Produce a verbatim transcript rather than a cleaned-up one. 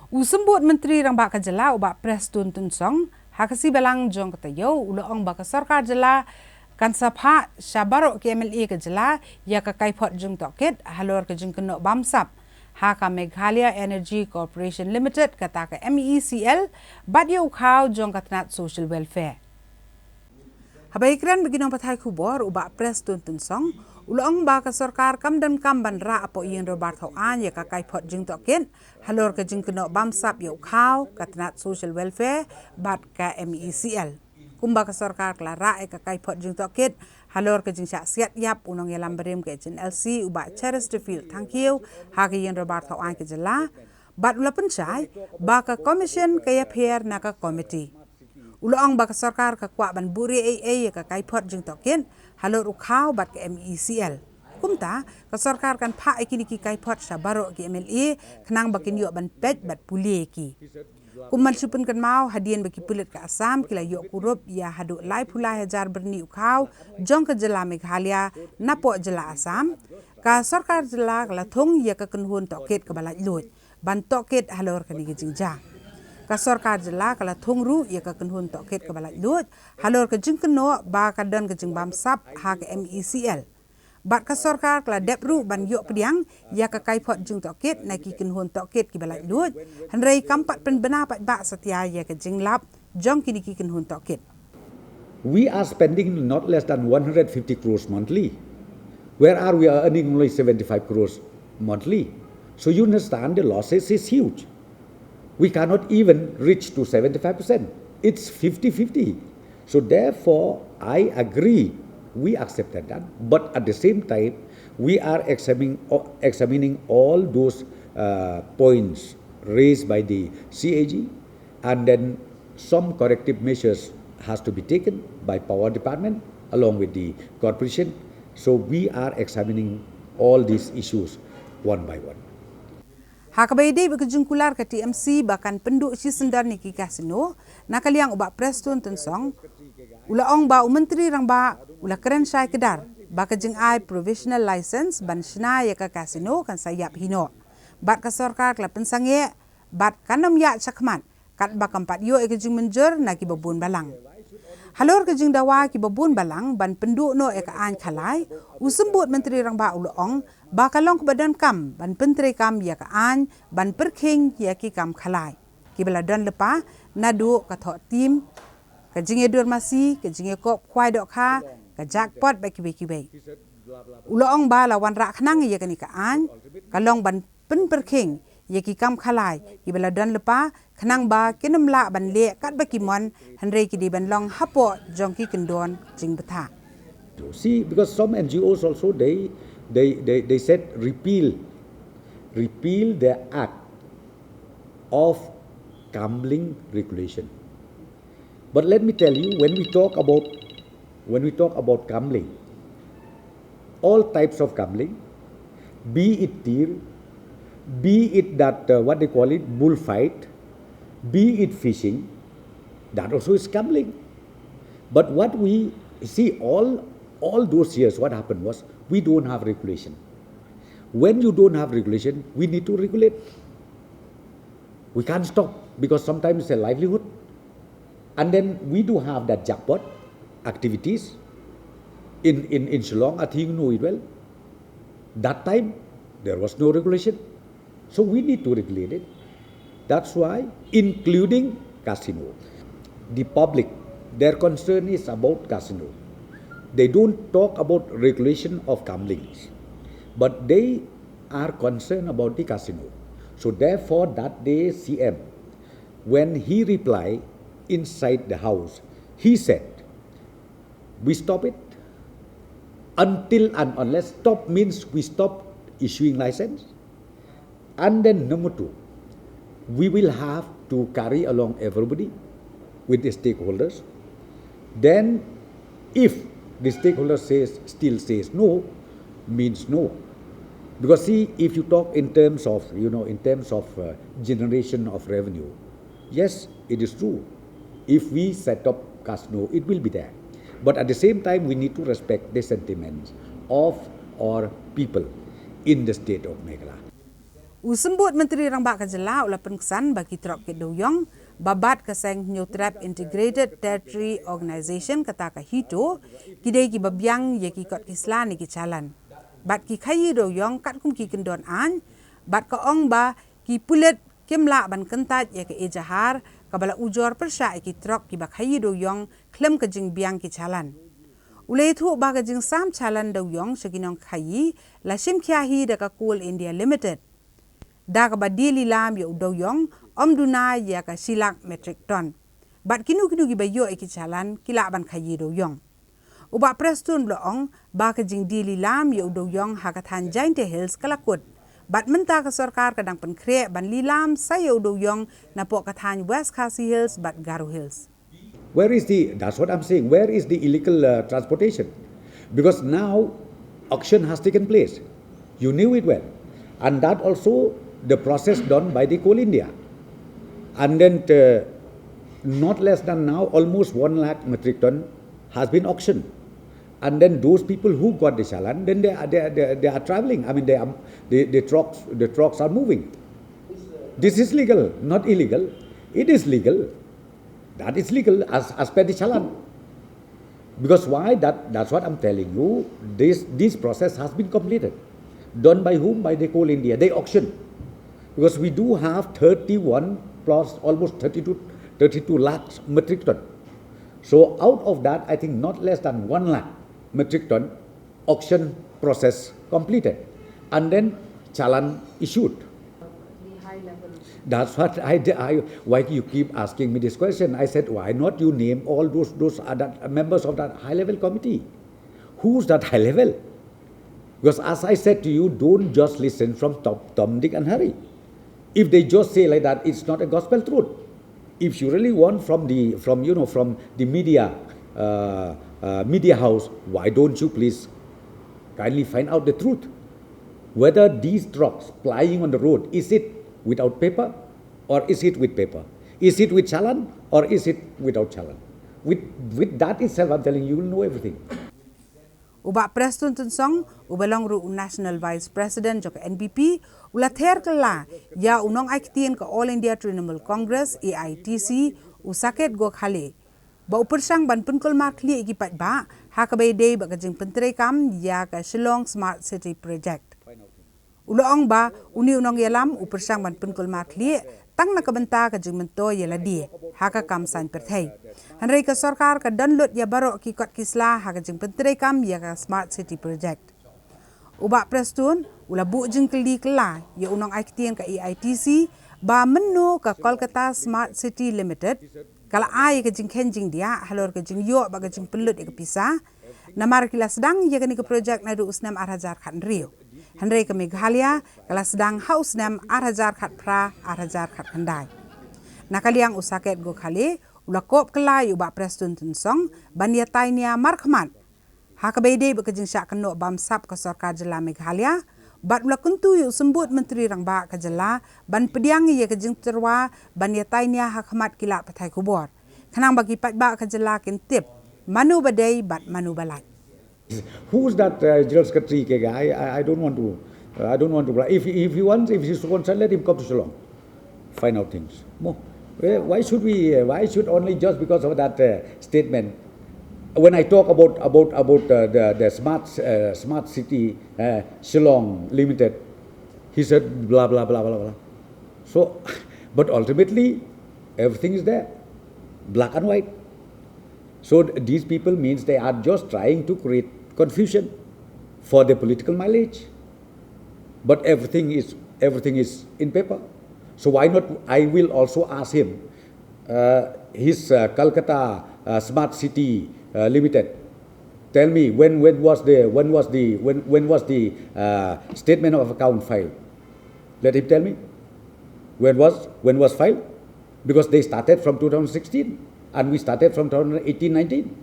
U Symbud Myntri Rangbah ka Jylla u Bah Prestone Tynsong, ha ka sngi Balang jong ka taïew, u la ong ba ka Sorkar Jylla kan sa phah sha baroh ki M L A ka Jylla ïa ka kaiphod jingtohkit halor ka jingkynnoh bamsap ha ka Meghalaya Energy Corporation Limited, kata ka M E C L, bad ïa u khaw jong ka tnat Social Welfare. Haba ïakren bad ki nongpathai khubor, u Bah Prestone Tynsong u la ong ba ka Sorkar kam donkam ban rah hapoh Ïing Dorbar Thaw Aiñ ïa ka kaiphod jingtohkit halor ka jingkynnoh bamsap ïa u khaw, ka tnat Social Welfare bad ka M E C L. Kumba ka Sorkar ka la rah ïa ka kaiphod jingtohkit halor ka jingshah siat ïap u nongïalam barim ka H N L C, u Bah Cheristerfield Thangkhiew, ha ka Ïing Dorbar Thaw Aiñ ka Jylla, bad u la pynshai ba ka Commission ka ïapher na ka Committee. U la ong ba ka Sorkar ka kwah ban buhrieh ei ei ïa ka kaiphod jingtohkit halor u khaw bad ka M E C L. Kumta, ka Sorkar kan phah ïa kine ki kaiphod sha baroh ki M L A, khnang ba kin ïoh ban peit bad pule ïa ki. Kum ban shu pynkynmaw, hadien ba ki pulit ka Assam ki la ïoh kurup ïa haduh laiphew lai hajar byrni u khaw jong ka Jylla Meghalaya napoh Jylla Assam, ka Sorkar Jylla ka la thung ïa ka kynhun tohkit kaba laitluid ban tohkit halor kane ka jingjia. Ka Sorkar Jylla ka la thung ruh ïa ka kynhun tohkit kaba laitluid halor ka jingkynnoh ba ka don ka jingbamsap ha ka M E C L. Bad ka Sorkar ka la dep ruh ban ïoh pdiang ïa ka kaiphod jingtohkit na ki kynhun tohkit kiba laitluid, hynrei kam pat pynbna paidbah satia ïa ka jinglap jong kine ki kynhun tohkit. We are spending not less than one hundred fifty crores monthly. Where are we earning only seventy-five crores monthly? So you understand the losses is huge. We cannot even reach to seventy-five percent. It's fifty fifty. So therefore, I agree, we accepted that. But at the same time, we are examining, examining all those uh, points raised by the C A G, and then some corrective measures has to be taken by power department along with the corporation. So we are examining all these issues one by one. Ha kaba ïadei bad ka jingkular ka T M C ba kan pynduh shisyndon ïa ki casino, na ka liang u Bah Prestone Tynsong u la ong ba u Myntri Rangbah u la kren shai kdar ba ka jingai provisional license ban shna ïa ka casino kan sa ïap hi noh. Bad ka Sorkar ka la pynsangeh bad kan ym ïaid shakhmat katba kam pat ïoh ïa ka jingmynjur na kiba bun balang. Halor ka jingdawa kiba bun balang ban pynduh noh ïa ka aiñ khalai, u Symbud Myntri Rangbah u la ong ba ka long kaba donkam ban pyntreikam ïa ka aiñ ban pyrkhing ïa ki kam khalai kiba la don lypa, naduh ka thoh tim, ka jingïadur masi, ka jingïakop khwai dohkha, ka jackpot bad kiwei kiwei. U la ong ba la wanrah khnang ïa kane ka aiñ ka long ban pynpyrkhing ïa ki kam khalai kiba la don lypa, khnang ba kin ym lah ban leh katba ki mon, hynrei ki dei ban long hapoh jong ki kyndon jingbthah. See, because some N G Os also, they, they, they, they said repeal, repeal the act of gambling regulation. But let me tell you, when we talk about, when we talk about gambling, all types of gambling, be it tir, be it that, uh, what they call it, bullfight, be it fishing, that also is gambling. But what we see, all, all those years, what happened was, we don't have regulation. When you don't have regulation, we need to regulate. We can't stop, because sometimes it's a livelihood. And then we do have that jackpot activities in, in, in Shillong, I think you know it well. That time, there was no regulation. So we need to regulate it. That's why, including casino. The public, their concern is about casino. They don't talk about regulation of gamblings, but they are concerned about the casino. So therefore, that day, C M, when he replied inside the house, he said, "We stop it until and unless." Stop means we stop issuing license. And then number two, we will have to carry along everybody with the stakeholders. Then if the stakeholder says, still says no, means no. Because see, if you talk in terms of, you know, in terms of, uh, generation of revenue, yes, it is true. If we set up casino, it will be there. But at the same time, we need to respect the sentiments of our people in the state of Meghalaya. U Symbud Myntri Rangbah ka jylla u la pynksan ba ki trok ki dewïong ba bat ka seng Hynñiewtrep Integrated Territory Organization, kata ka HITO, ki dei kiba biang ïa ki kot ki sla ne ki challan bad ki khaïi dewïong katkum ki kyndon aiñ, bad ka ong ba ki pulit kim lah ban kyntait ïa ka ejahar kaba la ujor pyrshah ïa ki trok kiba khaïi dewïong khlem ka jingbiang ki challan. U la ïathuh ba ka jingsam challan dewïong sha ki nongkhaïi la shim khia hi da ka Coal India Limited, da kaba die lilam ïa u dewïong ym duna ïa ka shi lak metric ton, bad kino kino kiba ïoh ïa ki challan ki lah ban khaïi dewïong. U Bah Prestone u la ong ba ka jingdie lilam ïa u dewïong ha ka thaiñ Jaintia Hills ka la kut, bad mynta ka sorkar ka dang pynkhreh ban lilam sa ïa u dewïong napoh ka thaiñ West Khasi Hills bad Garo Hills. Where is the, that's what I'm saying, where is the illegal uh, transportation? Because now auction has taken place. You knew it well. And that also the process done by the Coal India. And then uh, not less than now, almost one lakh metric ton has been auctioned. And then those people who got the challan, then they are, they are, they are, they are traveling. I mean, they are, they, the trucks, the trucks are moving. This is legal, not illegal. It is legal. That is legal as, as per the challan. Because why? That, that's what I'm telling you. This, this process has been completed. Done by whom? By the Coal India. They auction. Because we do have thirty-one plus almost thirty-two, thirty-two lakhs metric ton. So out of that, I think not less than one lakh metric ton auction process completed. And then challan issued. The high level. That's what I, I why you keep asking me this question. I said, why not you name all those those other members of that high level committee? Who's that high level? Because as I said to you, don't just listen from Tom, Tom, Dick, and Harry. If they just say like that, it's not a gospel truth. If you really want from the from you know from the media uh, uh, media house, why don't you please kindly find out the truth? Whether these trucks plying on the road, is it without paper or is it with paper? Is it with challan or is it without challan? With, with that itself, I'm telling you, you will know everything. U Bah Prestone Tynsong, uba long ruh u National Vice President jong ka NPP, u la ther kylla ïa u nongai ktien ka All India Trinamool Congress, AITC, u Saket Gokhale, ba u pyrshang ban pynkulmar khlieh ïa ki paidbah ha kaba ïadei bad ka jingpyntreikam ïa ka Shillong Smart City Project. U la ong ba une u nongïalam u pyrshang ban pynkulmar khlieh tang na ka bynta ka jingmyntoi ïa lade ha ka kam saiñ pyrthei. Hynrei ka sorkar ka don lut ïa baroh ki kot ki sla ha ka jingpyntreikam ïa ka Smart City Project. U Bah Prestone u la buh jingkylli kylla ïa u nongai ktien ka AITC ba mynno ka Kolkata Smart City Limited ka la ai ïa ka jingkheiñ jingdiah halor ka jingïoh bad ka jingpynlut ïa ka pisa, namar ki la sdang ïa kane ka projek naduh u snem ar hajar khathynriew. Hynrei ka Meghalaya ka la sdang ha u snem ar hajar khatphra, ar hajar khatkhyndai. Na ka liang u Saket Gokhale u la kob kylla ïa u Bah Prestone Tynsong ban ïatai nia markhmat ha kaba ïadei bad ka jingshah kynnoh bamsap ka sorkar jylla Meghalaya, bad u la kyntu ïa u Symbud Myntri Rangbah ka jylla ban pdiang ïa ka jingtyrwa ban ïatai nia ha khmat ki lad pathai khubor, khnang ba ki paidbah ka jylla kin tip mano ba dei bad mano ba lait. Who's that uh, general secretary? Ke guy? I, I don't want to. Uh, I don't want to. If, if he wants, if he's so concerned, let him come to Shillong. Find out things. Mo. Eh, Why should we? Uh, why should only just because of that uh, statement? When I talk about about about uh, the the smart uh, smart city uh, Shillong Limited, he said blah blah blah blah blah. So, but ultimately, everything is there, black and white. So th- these people means they are just trying to create confusion for their political mileage. But everything is everything is in paper. So why not? I will also ask him. Uh, his uh, Calcutta uh, Smart City uh, Limited. Tell me when when was the when was the when when was the uh, statement of account filed? Let him tell me. When was when was filed? Because they started from two thousand sixteen and we started from two thousand eighteen nineteen.